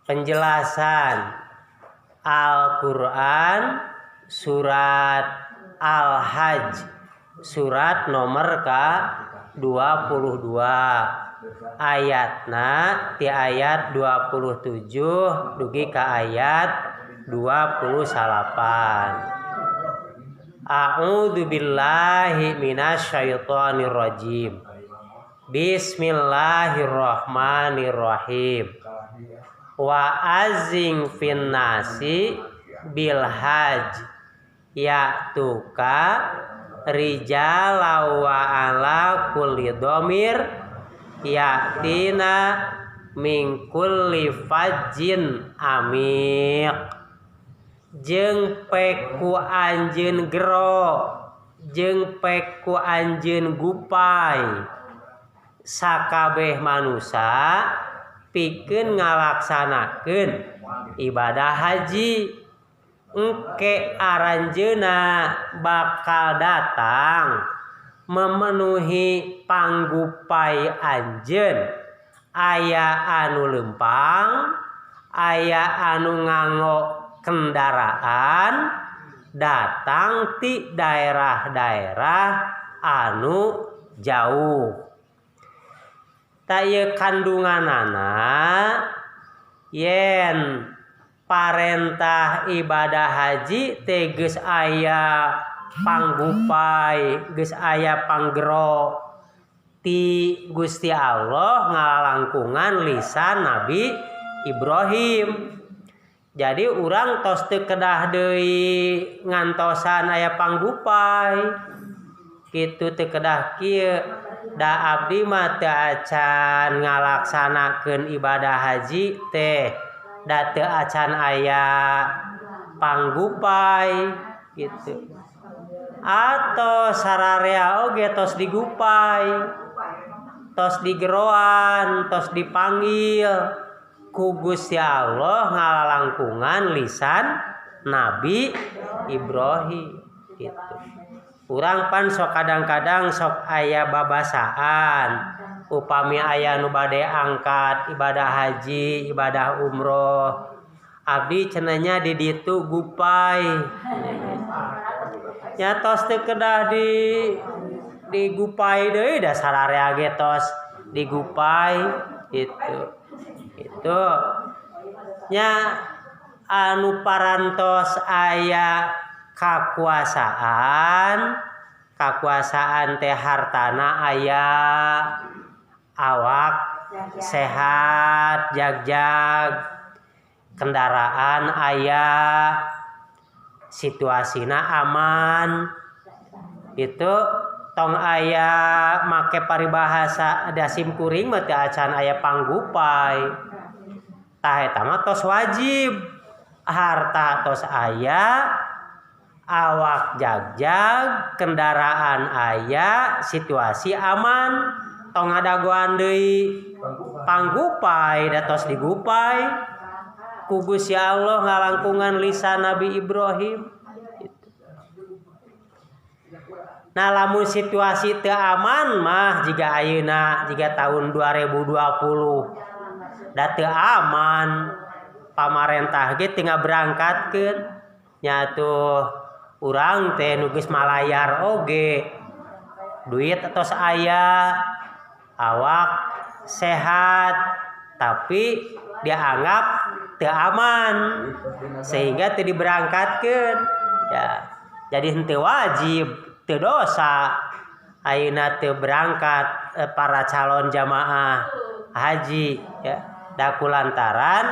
Penjelasan Al-Quran surat Al-Hajj, surat nomor ka 22, ayatna ti ayat 27 dugi ka ayat 28. A'udzu billahi minasyaitonir rajim. Bismillahirrahmanirrahim. Wa adzin finnasi bil hajj ya'tuka rijala wa ala kulli dhamir ya'tina min kulli fajjin amiq. Jeung pek ku anjeun gero, jeung pek ku anjeun gupai sakabeh manusa pikeun ngalaksanakeun ibadah haji. Engke aranjeuna bakal datang memenuhi panggupai anjeun, aya anu lempang, aya anu nganggo kendaraan, datang ti daerah-daerah anu jauh. Tah, ieu kandunganana yen parentah ibadah haji teh geus aya panggupai, geus aya panggero ti Gusti Allah ngalalangkungan lisan Nabi Ibrahim. Jadi urang tos teu kedah deui ngantosan aya panggupai kitu, teu kedah kieu, da abdi mah teu acan ngalaksanakeun ibadah haji teh, da teu acan aya panggupai gitu. Atau sararea oge tos digupai, tos digeroan, tos dipanggil ku Gusti Allah ngalalangkungan lisan Nabi Ibrahim gitu. Urang pan sok kadang-kadang sok aya babasaan upami aya nu bade angkat ibadah haji, ibadah umroh, "Abdi," cenah nya, "di ditu gupai." Nya tos teu kedah digupai deui, da sararea ge tos digupai gitu. Itu nya anu parantos aya kakuasaan. Kakuasaan teh hartana aya, awak sehat jagjag, kendaraan aya, situasina aman, itu tong aya make paribahasa, "Da sim kuring mah teu acan aya panggupai." Tah, eta mah tos wajib. Harta tos aya, awak jagjag, kendaraan aya, situasi aman, tong ngadagoan deui panggupai, da tos digupai ku Gusti Allah ngalangkungan lisan Nabi Ibrahim gitu. Nah, lamun situasi teu aman mah, jika ayeuna, jika tahun 2020 da teu aman, pamarentah ge teu ngaberangkatkeun nya. Tuh, urang teh nu geus malayar oge, duit tos aya, awak sehat, tapi dianggap teu aman sehingga teu diberangkatkeun ya. Jadi henteu wajib, teu dosa ayeuna teu berangkat para calon jamaah haji ya, da kulantaran